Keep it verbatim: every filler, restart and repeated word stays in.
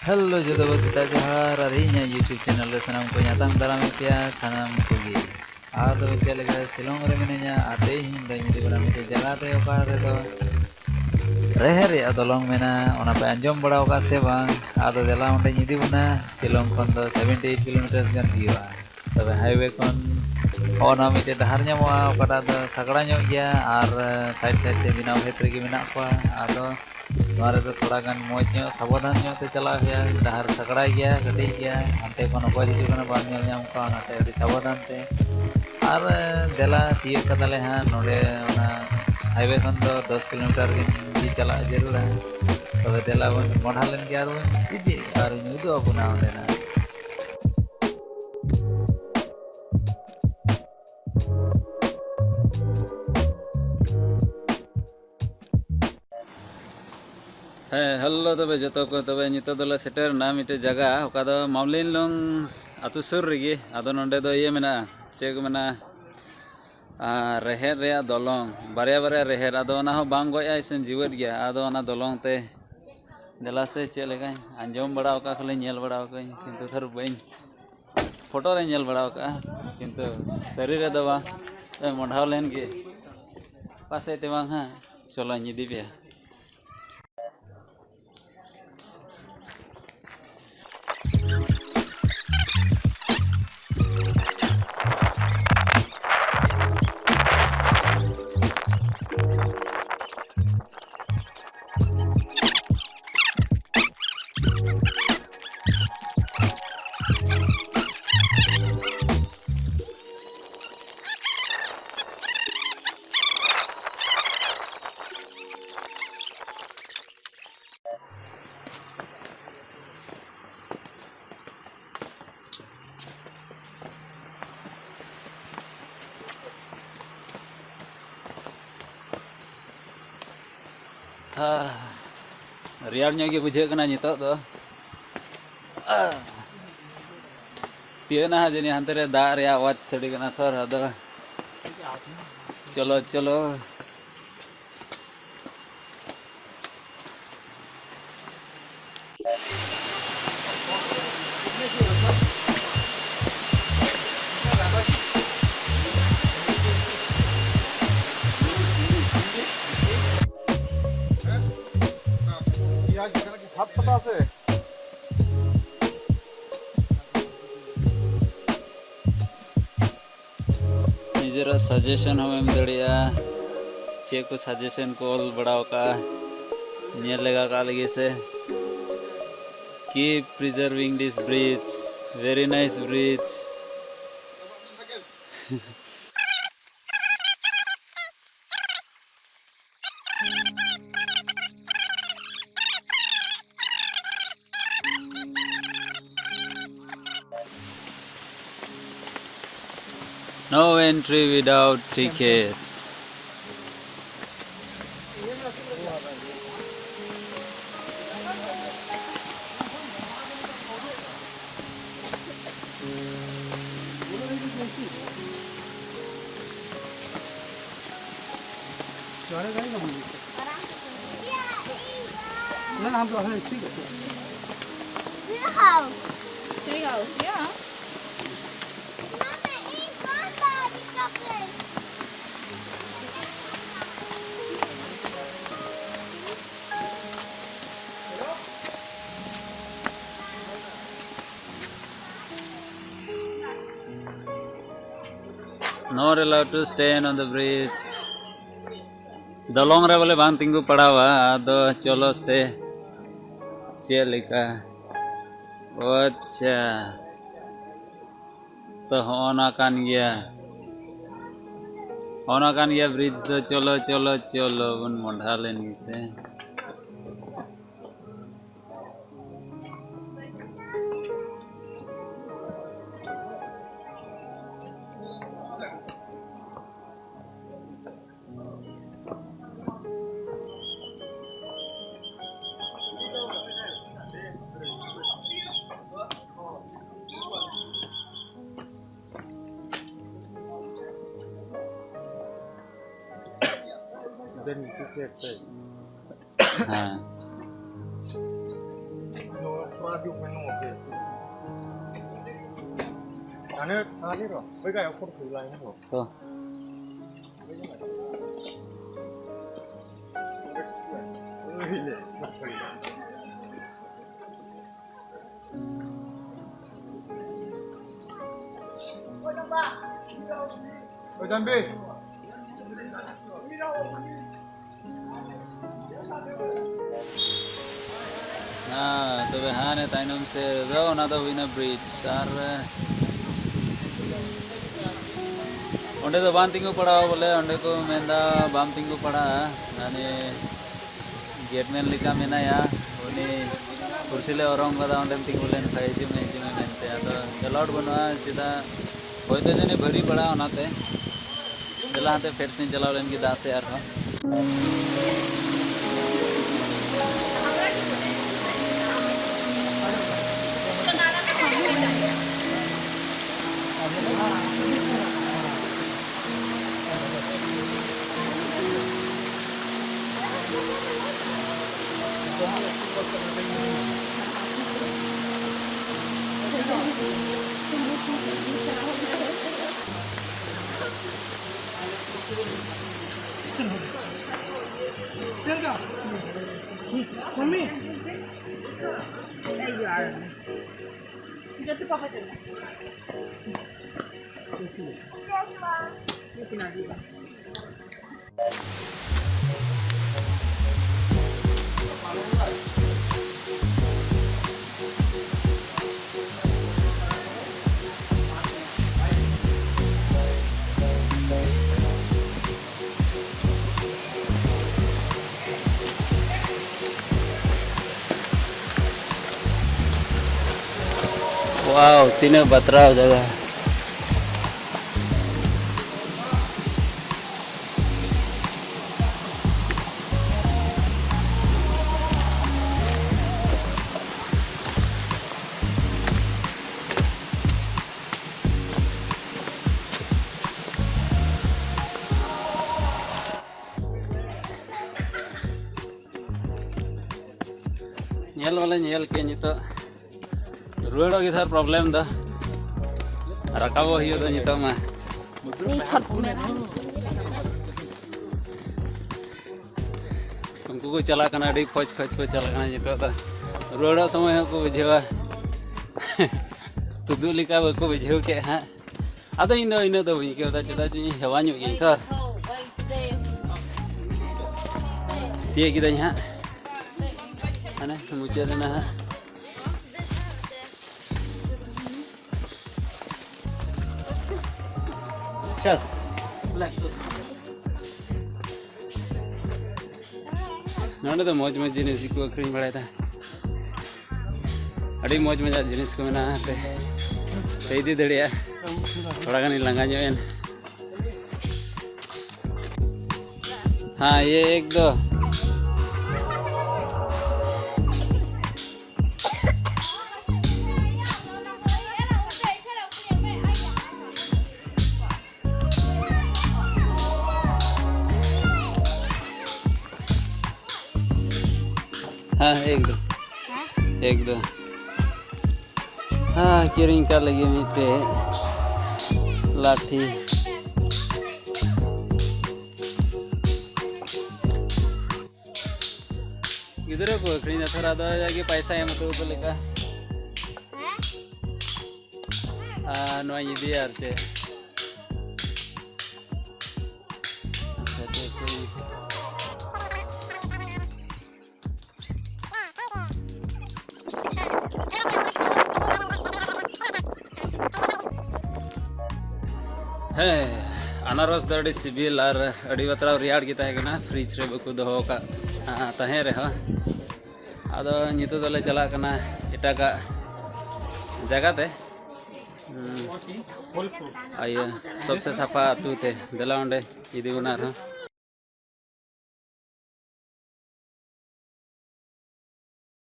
Hello, ᱡᱚᱛᱚ ᱠᱚ ᱥᱮᱛᱟᱜ ᱡᱚᱦᱟᱨ, ᱟᱨ ᱤᱧᱟᱹᱜ YouTube ᱪᱮᱱᱮᱞ ᱨᱮ ᱥᱟᱱᱟᱢ ᱠᱚ ᱧᱟᱛᱟᱢ ᱫᱟᱨᱟᱢᱮᱫ ᱯᱮᱭᱟ ᱥᱟᱱᱟᱢ ᱠᱚᱜᱮ᱾ ᱟᱨ ᱛᱚᱵᱮ ᱪᱮᱫ ᱞᱮᱠᱟ ᱥᱤᱞᱚᱝ ᱨᱮ ᱢᱤᱱᱟᱹᱧᱟ, ᱟᱨ ᱛᱮᱦᱮᱧ ᱫᱚᱧ ᱤᱫᱤ ᱵᱚᱱᱟ ᱢᱤᱫᱴᱮᱡ ᱡᱟᱭᱜᱟ ᱨᱮ, ᱚᱠᱟ ᱨᱮᱫᱚ ᱨᱮᱦᱮᱫ ᱨᱮᱭᱟᱜ ᱫᱚᱞᱚᱝ ᱢᱮᱱᱟᱜᱼᱟ᱾ ᱚᱱᱟ ᱯᱮ ᱟᱸᱡᱚᱢ ᱵᱟᱲᱟ ᱟᱠᱟᱫ ᱥᱮ ᱵᱟᱝ? ᱟᱫᱚ ᱫᱮᱞᱟ, ᱚᱸᱰᱮᱧ ᱤᱫᱤ ᱵᱚᱱᱟ᱾ ᱥᱤᱞᱚᱝ ᱠᱷᱚᱱ ᱫᱚ ᱥᱮᱵᱷᱮᱱᱴᱤ ᱮᱭᱤᱴ ᱠᱤᱞᱳᱢᱤᱴᱟᱨ ᱜᱟᱱ ᱦᱩᱭᱩᱜᱼᱟ᱾ ᱛᱚᱵᱮ ᱦᱟᱭᱣᱮ ᱠᱷᱚᱱ ᱦᱚᱸ ᱱᱚᱣᱟ ᱢᱤᱫᱴᱮᱡ ᱰᱟᱦᱟᱨ ᱧᱟᱢᱚᱜᱼᱟ, ᱚᱠᱟᱴᱟᱜ ᱫᱚ ᱥᱟᱸᱠᱲᱟ ᱧᱚᱜ ᱜᱮᱭᱟ ᱟᱨ ᱥᱟᱭᱤᱰ ᱥᱟᱭᱤᱰ ᱛᱮ ᱵᱮᱱᱟᱣ ᱠᱷᱮᱛ ᱨᱮᱜᱮ ᱢᱮᱱᱟᱜ ᱠᱚᱣᱟ᱾ ᱟᱫᱚ ᱱᱚᱣᱟ ᱨᱮᱫᱚ ᱛᱷᱚᱲᱟ ᱜᱟᱱ ᱢᱚᱡᱽ ᱧᱚᱜ, ᱥᱟᱵᱚᱫᱷᱟᱱ ᱧᱚᱜ ᱛᱮ ᱪᱟᱞᱟᱜ ᱦᱩᱭᱩᱜᱼᱟ᱾ ᱰᱟᱦᱟᱨ ᱥᱟᱸᱠᱲᱟ ᱜᱮᱭᱟ, ᱠᱟᱹᱴᱤᱡ ᱜᱮᱭᱟ, ᱦᱟᱱᱛᱮ ᱠᱷᱚᱱ ᱚᱠᱚᱭ ᱦᱤᱡᱩᱜ ᱠᱟᱱᱟ ᱵᱟᱢ ᱧᱮᱞ ᱧᱟᱢ ᱠᱚᱣᱟ, ᱚᱱᱟᱛᱮ ᱟᱹᱰᱤ ᱥᱟᱵᱚᱫᱷᱟᱱ ᱛᱮ᱾ ᱟᱨ ᱫᱮᱞᱟ, ᱛᱤᱭᱳᱜ ᱠᱟᱫᱟᱞᱮ ᱦᱟᱸᱜ ᱱᱚᱰᱮ, ᱚᱱᱟ ᱦᱟᱭᱣᱮ ᱠᱷᱚᱱ ᱫᱚ ᱫᱚᱥ ᱠᱤᱞᱳᱢᱤᱴᱟᱨ ᱜᱮ ᱪᱟᱞᱟᱜ ᱡᱟᱹᱨᱩᱲᱟ᱾ ᱛᱚᱵᱮ ᱫᱮᱞᱟ ᱵᱚᱱ ᱢᱚᱰᱷᱟ ᱞᱮᱱ ᱜᱮ ᱟᱨ ᱵᱚᱱ ᱤᱫᱤ, ᱟᱨ ᱤᱧ ᱩᱫᱩᱜ ᱟᱵᱚᱱᱟ ᱚᱸᱰᱮᱱᱟᱜ᱾ ᱦᱮᱸ, ᱦᱮᱞᱳ ᱛᱚᱵᱮ ᱡᱚᱛᱚ ᱠᱚ, ᱛᱚᱵᱮ ᱱᱤᱛᱚᱜ ᱫᱚᱞᱮ ᱥᱮᱴᱮᱨ ᱮᱱᱟ ᱢᱤᱫᱴᱮᱡ ᱡᱟᱭᱜᱟ, ᱚᱠᱟ ᱫᱚ ᱢᱟᱣᱞᱤᱱ ᱞᱚᱝ ᱟᱹᱛᱩ ᱥᱩᱨ ᱨᱮᱜᱮ᱾ ᱟᱫᱚ ᱱᱚᱰᱮ ᱫᱚ ᱤᱭᱟᱹ ᱢᱮᱱᱟᱜᱼᱟ, ᱪᱮᱫ ᱠᱚ ᱢᱮᱱᱟ, ᱟᱨ ᱨᱮᱦᱮᱫ ᱨᱮᱭᱟᱜ ᱫᱚᱞᱚᱝ, ᱵᱟᱨᱭᱟ ᱵᱟᱨᱭᱟ ᱨᱮᱦᱮᱫ, ᱟᱫᱚ ᱚᱱᱟ ᱦᱚᱸ ᱵᱟᱝ ᱜᱚᱡ ᱟᱭ ᱥᱮ ᱡᱤᱣᱮᱫ ᱜᱮᱭᱟ᱾ ᱟᱫᱚ ᱚᱱᱟ ᱫᱚᱞᱚᱝ ᱛᱮ ᱫᱮᱞᱟ ᱥᱮ ᱪᱮᱫ ᱞᱮᱠᱟᱧ ᱟᱸᱡᱚᱢ ᱵᱟᱲᱟ ᱟᱠᱟᱫ, ᱠᱷᱟᱹᱞᱤ ᱧᱮᱞ ᱵᱟᱲᱟ ᱟᱠᱟᱫᱟᱹᱧ, ᱠᱤᱱᱛᱩ ᱛᱷᱚᱨ ᱵᱟᱹᱧ, ᱯᱷᱳᱴᱳ ᱨᱮ ᱧᱮᱞ ᱵᱟᱲᱟ ᱟᱠᱟᱫᱼᱟ, ᱠᱤᱱᱛᱩ ᱥᱟᱹᱨᱤ ᱨᱮᱫᱚ ᱵᱟᱝ᱾ ᱛᱚᱵᱮ ᱢᱚᱰᱷᱟᱣ ᱞᱮᱱ ᱜᱮ, ᱯᱟᱥᱮᱡ ᱛᱮ ᱵᱟᱝ ᱦᱟᱸᱜ, ᱪᱚᱞᱚᱧ ᱤᱫᱤ ᱯᱮᱭᱟ᱾ ᱦᱟ, ᱨᱮᱭᱟᱲ ᱧᱚᱜ ᱜᱮ ᱵᱩᱡᱷᱟᱹᱜ ᱠᱟᱱᱟ ᱱᱤᱛᱚᱜ ᱫᱚ᱾ ᱛᱤᱭᱟᱹᱜ ᱱᱟ ᱦᱟᱸᱜ ᱡᱟᱹᱱᱤᱡ ᱦᱟᱱᱛᱮ ᱨᱮ ᱫᱟᱜ ᱨᱮᱭᱟᱜ ᱟᱣᱟᱡᱽ ᱥᱟᱰᱮ ᱠᱟᱱᱟ ᱛᱷᱚᱨ, ᱟᱫᱚ ᱪᱚᱞᱚ, ᱪᱚᱞᱚ᱾ ᱱᱤᱡᱮᱨᱟᱜ ᱥᱟᱡᱮᱥᱚᱱ ᱦᱚᱸᱢ ᱮᱢ ᱫᱟᱲᱮᱭᱟᱜᱼᱟ᱾ ᱪᱮᱫ ᱠᱚ ᱥᱟᱡᱮᱥᱚᱱ ᱠᱚ ᱚᱞ ᱵᱟᱲᱟᱣ ᱠᱟᱜᱼᱟ, ᱧᱮᱞ ᱞᱮᱜᱟ ᱠᱟᱜ ᱞᱟᱹᱜᱤᱫ ᱥᱮ᱾ Keep preserving this bridge. Very nice bridge. No entry without tickets. ना, हम तो हैं, ठीक है। Tree house. Tree house, yeah. Not allowed to stand on the bridge. ᱫᱚᱞᱚᱝ ᱨᱮ ᱵᱚᱞᱮ ᱵᱟᱝ ᱛᱤᱸᱜᱩ ᱯᱟᱲᱟᱣᱟ᱾ ᱟᱫᱚ ᱪᱚᱞᱚ ᱥᱮ ᱪᱮᱫ ᱞᱮᱠᱟ? ᱟᱪᱪᱷᱟ, ᱛᱚ ᱦᱚᱸᱜᱼᱚ ᱱᱟ ᱠᱟᱱ ᱜᱮᱭᱟ, ᱦᱚᱸᱜᱼᱚ ᱱᱟ ᱠᱟᱱ ᱜᱮᱭᱟ ᱵᱨᱤᱡᱽ ᱫᱚ᱾ ᱪᱚᱞᱚ ᱪᱚᱞᱚ ᱪᱚᱞᱚ ᱵᱚᱱ ᱢᱚᱰᱷᱟ ᱞᱮᱱ ᱜᱮᱥᱮ᱾ ᱦᱮᱸ᱾ ᱛᱚ᱾ ᱦᱮᱸ, ᱛᱚᱵᱮ ᱦᱟᱱᱮ ᱛᱟᱭᱱᱚᱢ ᱥᱮᱫ ᱫᱚ ᱚᱱᱟ ᱫᱚ ᱦᱩᱭᱱᱟ ᱵᱨᱤᱡᱽ᱾ ᱟᱨ ᱚᱸᱰᱮ ᱫᱚ ᱵᱟᱝ ᱛᱤᱸᱜᱩ ᱯᱟᱲᱟᱜᱼᱟ ᱵᱚᱞᱮ, ᱚᱸᱰᱮ ᱠᱚ ᱢᱮᱱᱫᱟ ᱵᱟᱢ ᱛᱤᱸᱜᱩ ᱯᱟᱲᱟᱜᱼᱟ᱾ ᱦᱟᱱᱮ ᱜᱮᱴᱢᱮᱱ ᱞᱮᱠᱟ ᱢᱮᱱᱟᱭᱟ, ᱩᱱᱤ ᱠᱩᱨᱥᱤ ᱞᱮ ᱚᱨᱚᱝ ᱠᱟᱫᱟ, ᱚᱸᱰᱮᱢ ᱛᱤᱸᱜᱩ ᱞᱮᱱᱠᱷᱟᱱ ᱦᱤᱡᱩᱜ ᱢᱮ, ᱦᱤᱡᱩᱜ ᱢᱮ ᱢᱮᱱᱛᱮ᱾ ᱟᱫᱚ ᱮᱞᱟᱣᱰ ᱵᱟᱹᱱᱩᱜᱼᱟ, ᱪᱮᱫᱟᱜ? ᱦᱚᱭᱛᱳ ᱡᱟᱹᱱᱤᱡ ᱵᱷᱟᱹᱨᱤ ᱯᱟᱲᱟᱜᱼᱟ, ᱚᱱᱟᱛᱮ᱾ ᱫᱮᱞᱟ ᱦᱟᱱᱛᱮ ᱯᱷᱮᱰ ᱥᱮᱫ ᱪᱟᱞᱟᱣ ᱞᱮᱱ ᱜᱮ ᱫᱟᱜ ᱥᱮᱫ ᱟᱨᱦᱚᱸ᱾ Wow, ᱛᱤᱱᱟᱹᱜ ᱵᱟᱛᱨᱟᱣ ᱡᱟᱭᱜᱟ᱾ ᱧᱮᱞ ᱢᱟᱞᱮ ᱧᱮᱞ ᱠᱮᱫ, ᱱᱤᱛᱚᱜ ᱨᱩᱣᱟᱹᱲᱚᱜ ᱜᱮ ᱛᱷᱚᱨ ᱯᱨᱚᱵᱞᱮᱢ ᱫᱚ, ᱨᱟᱠᱟᱵᱚᱜ ᱦᱩᱭᱩᱜ ᱫᱚ ᱱᱤᱛᱚᱜ ᱢᱟ᱾ ᱩᱱᱠᱩ ᱠᱚ ᱪᱟᱞᱟᱜ ᱠᱟᱱᱟ, ᱟᱹᱰᱤ ᱯᱷᱚᱡᱽ ᱯᱷᱚᱡᱽ ᱠᱚ ᱪᱟᱞᱟᱜ ᱠᱟᱱᱟ ᱱᱤᱛᱚᱜ ᱫᱚ᱾ ᱨᱩᱣᱟᱹᱲᱚᱜ ᱥᱚᱢᱚᱭ ᱦᱚᱸᱠᱚ ᱵᱩᱡᱷᱟᱹᱣᱟ, ᱛᱩᱫᱩᱜ ᱞᱮᱠᱟ ᱵᱟᱠᱚ ᱵᱩᱡᱷᱟᱹᱣ ᱠᱮᱫ ᱦᱟᱸᱜ᱾ ᱟᱫᱚ ᱤᱧ ᱫᱚ ᱤᱱᱟᱹᱜ ᱫᱚ ᱵᱟᱹᱧ ᱟᱹᱭᱠᱟᱹᱣ ᱮᱫᱟ, ᱪᱮᱫᱟᱜ ᱡᱮ ᱤᱧ ᱦᱮᱣᱟ ᱧᱚᱜ ᱜᱤᱭᱟᱹᱧ ᱛᱚ᱾ ᱛᱤᱭᱟᱹᱜ ᱠᱤᱫᱟᱹᱧ ᱦᱟᱸᱜ, ᱦᱟᱱᱮ ᱢᱩᱪᱟᱹᱫ ᱮᱱᱟ ᱦᱟᱸᱜ᱾ ᱱᱚᱰᱮ ᱫᱚ ᱢᱚᱡᱽ ᱢᱚᱡᱽ ᱡᱤᱱᱤᱥ ᱠᱚ ᱟᱹᱠᱷᱨᱤᱧ ᱵᱟᱲᱟᱭᱮᱫᱟ᱾ ᱟᱹᱰᱤ ᱢᱚᱡᱽ ᱢᱚᱡᱽ ᱡᱤᱱᱤᱥ ᱠᱚ ᱢᱮᱱᱟᱜᱼᱟ, ᱯᱮ, ᱯᱮ ᱤᱫᱤ ᱫᱟᱲᱮᱭᱟᱜᱼᱟ᱾ ᱛᱷᱚᱲᱟ ᱜᱟᱱᱤᱧ ᱞᱟᱸᱜᱟ ᱧᱚᱜ ᱮᱱ᱾ ᱦᱮᱸ, ᱤᱭᱟᱹ ᱮᱠ ᱫᱚ᱾ ᱦᱮᱸ, ᱮᱠ ᱫᱚ᱾ ᱮᱠ ᱫᱚ᱾ ᱦᱮᱸ, ᱠᱤᱨᱤᱧ ᱠᱟᱜ ᱞᱟᱹᱜᱤᱫ ᱢᱤᱫᱴᱮᱡ ᱞᱟᱴᱷᱤ᱾ ᱜᱤᱫᱽᱨᱟᱹ ᱠᱚ ᱟᱹᱠᱷᱨᱤᱧ ᱫᱟ ᱛᱷᱚᱨ, ᱟᱫᱚ ᱡᱟᱜᱮ ᱯᱟᱭᱥᱟ ᱮᱢ ᱦᱚᱴᱚ ᱟᱠᱚ ᱞᱮᱠᱟ᱾ ᱟᱨ ᱱᱚᱣᱟᱧ ᱤᱫᱤᱭᱟ ᱟᱨ ᱪᱮᱫ᱾ ᱟᱪᱪᱷᱟ, ᱪᱮᱫ ᱠᱚ ᱤᱫᱤ? ᱦᱮᱸ, ᱟᱱᱟᱨᱚᱥ ᱫᱚ ᱟᱹᱰᱤ ᱥᱤᱵᱤᱞ ᱟᱨ ᱟᱹᱰᱤ ᱵᱟᱛᱨᱟᱣ ᱨᱮᱭᱟᱲ ᱜᱮ ᱛᱟᱦᱮᱸ ᱠᱟᱱᱟ, ᱯᱷᱨᱤᱡᱽ ᱨᱮ ᱵᱟᱠᱚ ᱫᱚᱦᱚ ᱟᱠᱟᱫ, ᱟ, ᱛᱟᱦᱮᱸ ᱨᱮᱦᱚᱸ᱾ ᱟᱫᱚ ᱱᱤᱛᱚᱜ ᱫᱚᱞᱮ ᱪᱟᱞᱟᱜ ᱠᱟᱱᱟ ᱮᱴᱟᱜᱟᱜ ᱡᱟᱭᱜᱟ ᱛᱮ᱾ ᱦᱩᱸ᱾ ᱟᱨ ᱤᱭᱟᱹ, ᱥᱚᱵᱥᱮ ᱥᱟᱯᱷᱟ ᱟᱹᱛᱩ ᱛᱮ᱾ ᱫᱮᱞᱟ ᱚᱸᱰᱮ ᱤᱫᱤ ᱵᱚᱱᱟ ᱟᱨᱦᱚᱸ᱾